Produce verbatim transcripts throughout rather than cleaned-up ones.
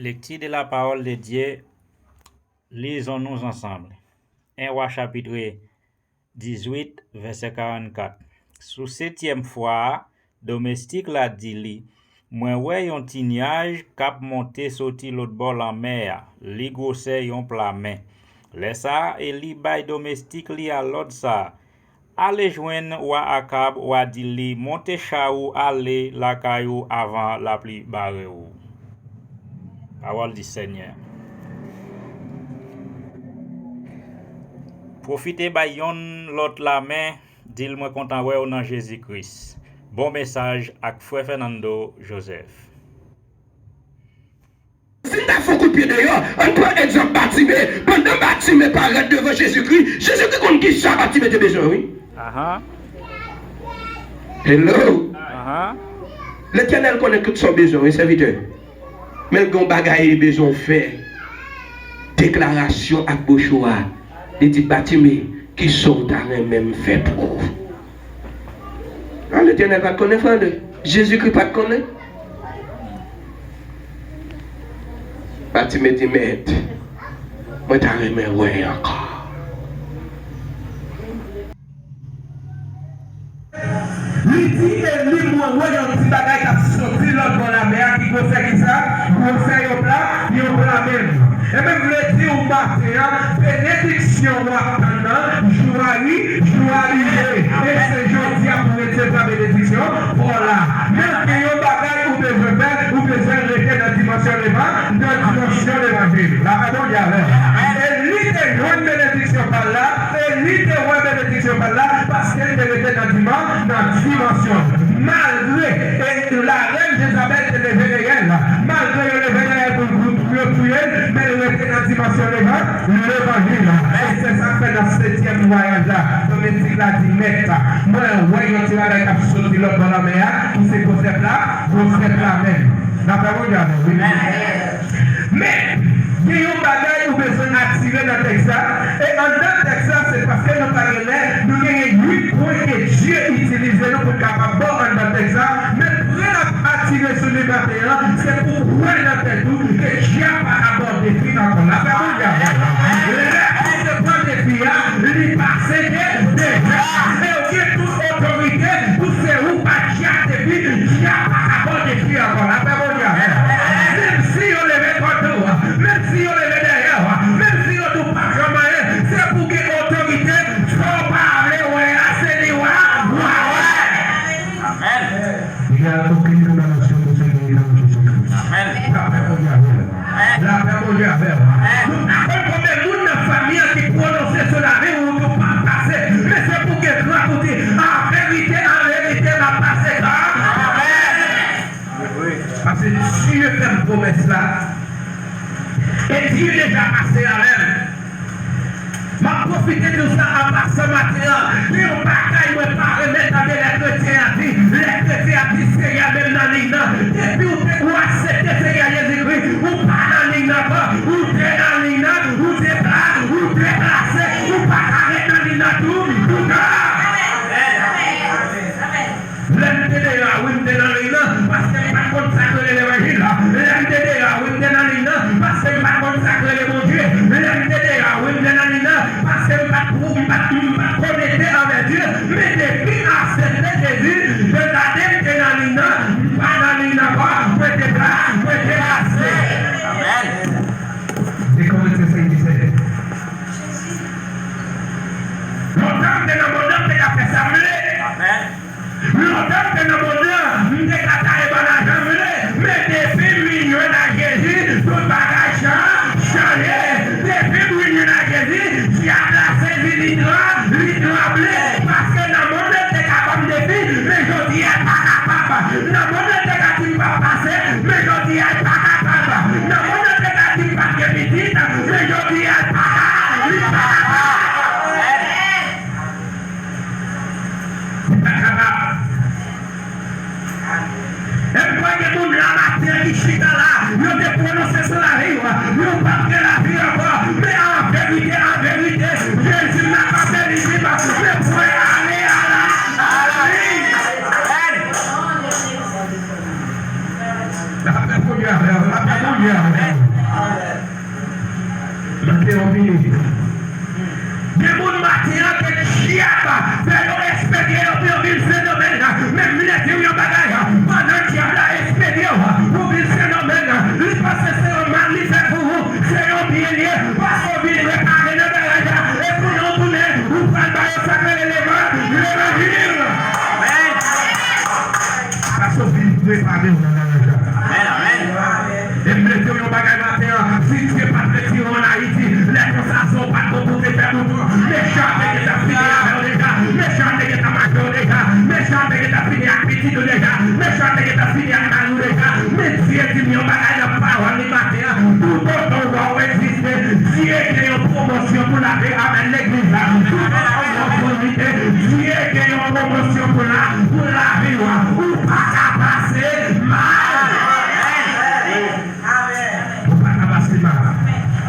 Lecture de la parole de Dieu, lisons-nous ensemble. En Wa chapit dizwit, vèsè karannkat. Sou setyèm fwa a, domestik la di li, mwen wè yon ti nyaj k ap monte soti lòtbò lanmè a, li gwosè yon pla men. Lè sa a, Eli bay domestik li a lòd sa a, ale jwenn wa Akab, w a di li, monte cha ou ale lakay ou avan lapli bare ou. Pawòl di Senyè. Pwofite bay yonn lòt lamen, di l mwen kontan wè w nan Jezi Kris. Bon mesaj ak frè Fernando Joseph. Si n ta fè yon kout pye deyò, ann pran egzanp Batime. Pandan Batime parèt devan Jezikri, Jezikri konn kisa Batime te bezwen, wi. Aha. Hello. Aha. Letènèl konnen tout sa w bezwen, wi, sèvitè. Men l gen yon bagay li bezwen w fè. Deklarasyon ak bouch ou a. Li di, Batime, kisa w ta renmen m fè pou ou? A, Letènèl pa t konnen, frè André. Jezikri pa t konnen. Batime di, Mèt, mwen ta renmen wè ankò. Li di, Eli, mwen wè yon ti bagay k ap soti lòtbò lamè a ki gwosè kisa? Gwosè yon pla, yon pla men. Ebyen, m vle di w maten an, benediksyon w ap tann nan, jou a ri, jou a rive. E se jodi a pou w resevwa benediksyon pa w la. Men gen yon bagay ou bezwen fè, ou bezwen rete nan dimansyon levan, nan dimansyon levanjil. Lapè Bondye avè w. Eli te jwenn benediksyon pa l la, Eli te wè benediksyon pa l la, paske l te rete nan diman, nan dimansyon. Malgre, e, larèn Jezabèl te leve dèyè l, malgre yo leve dèyè l pou, pou, pou yo touye l, men l rete nan dimansyon levan, levanjil. E se sa k fè nan setyèm vwayaj la, domestik la di, Mèt, mwen wè yon ti bagay k ap soti lòtbò lanmè a, ki se gwosè pla, gwosè pla men. Lapè Bondye avè w, wi. Men, gen yon bagay ou bezwen atire nan tèks la. E anndan tèks la, se paske nou pa gen lè, nou genyen uit pwen ke Dye itilize nou pou n kapab ba w anndan tèks la. Men pwen n ap atire sou li maten an, se pou w kwè nan tèt ou ke dyab pa ka ba w defi ankò. Lapè Bondye avè w. Lè ou te pran defi a, li pase de, deja. E w gen tout otorite pou se ou pa dyab defi, dyab pa ka ba w defi ankò. Lapè Bondye avè w. Menm si yo leve kòd ou, menm si yo leve dèyè w, menm si yo di w p ap janm anyen, se pou w gen otorite, sa w pa vle wè a, se li w a, w a wè. Amèn. Deja okenn kondanasyon pou sa ki nan Jezi Kris. Amèn. Lapè Bondye avè w. Lapè Bondye avè w. Nou pa konn konbyen moun nan fanmi an ki pwononse sou lavi w, ou di w p ap pase. Men se pou w gen kran pou w di, an verite, an verite, m ap pase kanmenm. Paske Dye fè m pwomès la. E Dye deja pase avè m. M ap pwofite di w sa an pasan maten an. Gen yon bagay mwen pa renmen tande lè kretyen an di, lè kretyen an di, Senyè, menm nan liy nan, depi w te, ou aksepte Senyè Jezikri, ou pa nan liy nan ankò, ou te nan liy nan, ou te pla, ou te plase, ou pa ka ret nan liy nan tou, toutan. Lè m te deyò a, wi, m te nan liy nan, paske m pa t konn sa k rele levanjil la. Lè m te deyò a, wi, m te nan liy nan, paske m pa t konn sa k rele Bondye. Lè m te deyò a, wi, m te nan liy nan, paske m pa t, m pa t, m pa t konekte avèk Dye. Men depi m aksepte Jezi, de gade m te nan liy nan, m pa nan liy nan ankò, mwen te pla, mwen te plase. Amèn. Dekonekte, se Jezi. Lontan m te nan mond nan, m te ka fè sa m vle. Amèn. Lontan m te nan mond nan, m te ka taye bannann jan m vle, men depi m vin jwenn ak Jezi, tout bagay chan-, chanje. Depi m vin jwenn ak Jezi, dyab la sezi, li tran-, li ak pitit ou deja, mechan te gentan fini ak mari w deja. Men Dye di m yon bagay nan pawòl li maten an. Toutotan w wè w egziste, Dye gen yon pwomosyon pou lave amèn legliz la. Toutotan w wè w otorite, Dye gen yon pwomosyon pou la, pou lavi w. Ou pa ka pase mal. Ou pa ka pase mal.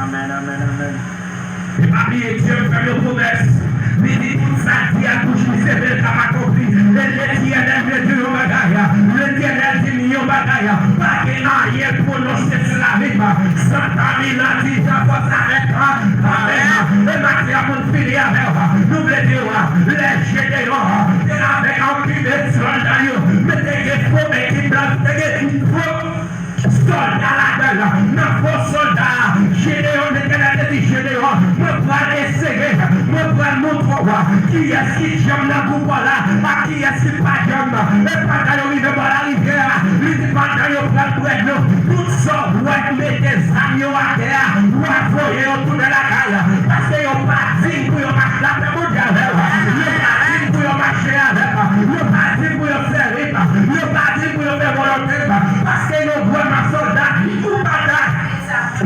Amèn, amèn, amèn. E pa bliye, Dye fè m yon pwomès. Li di tout sa l di a bouch li, se vre l k ap akonpli. E Letènèl vle di yon bagay. Letènèl di m yon bagay. Pa gen anyen pwononse sou lavi m. Santa Milan di jan fòs avèk an. Amèn. E maten an pou n fini avè w. Nou vle di w, lè Jedeyon te avèk an kibe sòlda yo. Men te gen fo ekip la, te gen fo sòlda ladan l, nan fo sòlda a, Jedeyon, Letènèl te di Jedeyon, mwen pral eseye, mwen pral montre w kiyès ki djanm nan gwoup la, ak kiyès ki pa djanm. E pandan yo rive bò larivyè a, li di pandan yo pral bwè dlo, tout sa w wè k mete zam yo atè a, w a voye yo tounen lakay, paske yo pa dign pou yo mache. Lapè Bondye avè w. Yo pa dign pou yo mache avè m. Yo pa dign pou yo sèvi m. Yo pa dign pou yo fè volonte m. Paske yo vrèman sòlda. Ou pa ka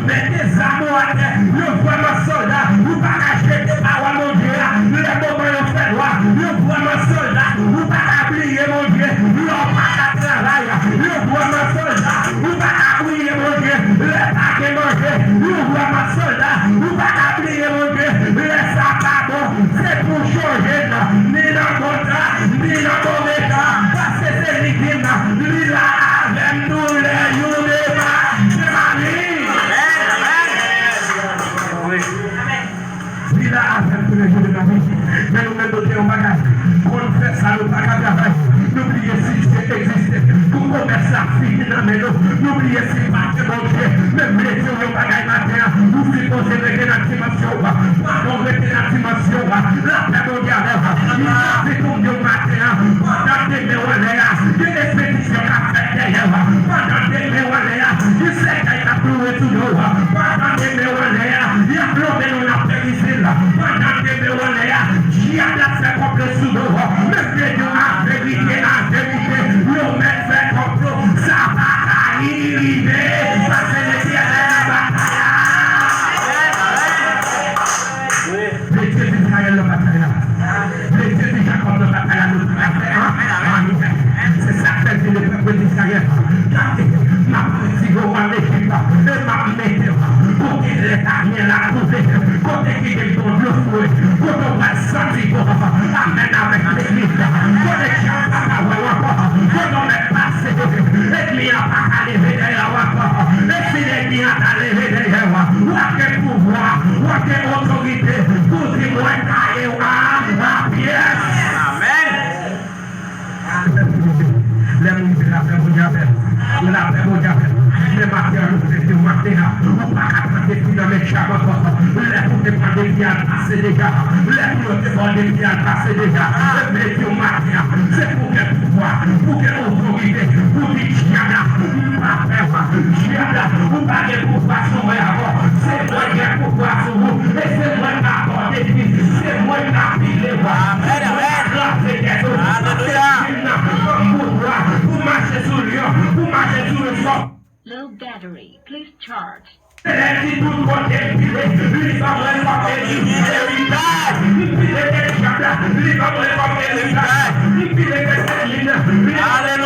mete zam ou atè. Yo vrèman sòlda. Ou pa ka jete pawòl Bondye a. Lè moman yo fè nwa. Yo vrèman sòlda. Ou pa ka bliye Bondye. Lè w pa ka travay. Yo vrèman sòlda. Ou pa ka bliye Bondye lè pa gen manje. Ou vrèman sòlda. Ou pa ka bliye Bondye lè sa pa bon. Se pou chonje n, ni nan bon tan, ni nan move tan. Paske se li di m, li la avè m tou lè yon dema de mari. Li la avè m tou lè jou de lavi. Men nou menm nou gen yon bagay. Konn fè sa nou pa ka travay. Nou bliye si Dye egziste. Pou komès la fini nan men nou. Nou bliye si pa gen Bondye. Men m vle di w yon bagay maten an. Ou sipoze rete nan dimansyon w. Pandan w rete nan dimansyon w, lapè Bondye avè w. M anvi pou m di w maten an. Pandan demen w anlè a, gen ekspedisyon k ap fèt dèyè w. Pandan demen w anlè a, gen sèkèy k ap ploure sou do w. Pandan demen w anlè a, y ap lonmen nou nan pèrizil. Pandan demen w anlè a, dyab la ap fè konplo sou do w. Men m vle di w an verite, an verite, yo mèt fè konplo. Sa pa ka rive. Paske Letènèl nan batay la. Letènèl Izrayèl nan batay la. Letènèl Jakòb nan batay la, nou pa ka fè an, anyen. Se sa k fè di lepèp Izrayèl, gade, m ap retire w ann Ejip, e m ap mete w kote lèt amyèl a koule, kote ki gen bon dlo fre, kote w pral santi bon. Amèn avèk legliz la. Kote dyab pa ka wè w ankò. Kote w mèt pase, ènmi an pa ka leve dèyè w ankò. E si ènmi an ta leve dèyè w, w ap gen pouvwa, w ap gen otorite pou di mwen taye w a, a pyès. Amèn. Lè m rive, lapè Bondye avè m. Lapè Bondye avè m. Men maten an, nou vle di w maten an, ou pa ka pran defi nan men dyab ankò. Lè pou te pran defi a pase deja. Lè pou yo te ba w defi a pase deja. Men di w maten an, se pou w gen pouvwa, pou w gen otorite, pou w di dyab la, m pa pè w. Dyab la, ou pa gen pouvwa sou mwen ankò. Se mwen gen pouvwa sou ou. E se mwen k ap ba w defi. Se mwen k ap pile w. Amèn, amèn. Kraze tèt ou. Alelouya. Pouvwa pou mache sou lyon, pou mache sou lepò. Low battery. Please charge. Lè di tout kote m pile, li ban mwen kòm eritaj. M pile tèt dyab la, li ban mwen kòm eritaj. M pile tèt ènmi an, li ban mwen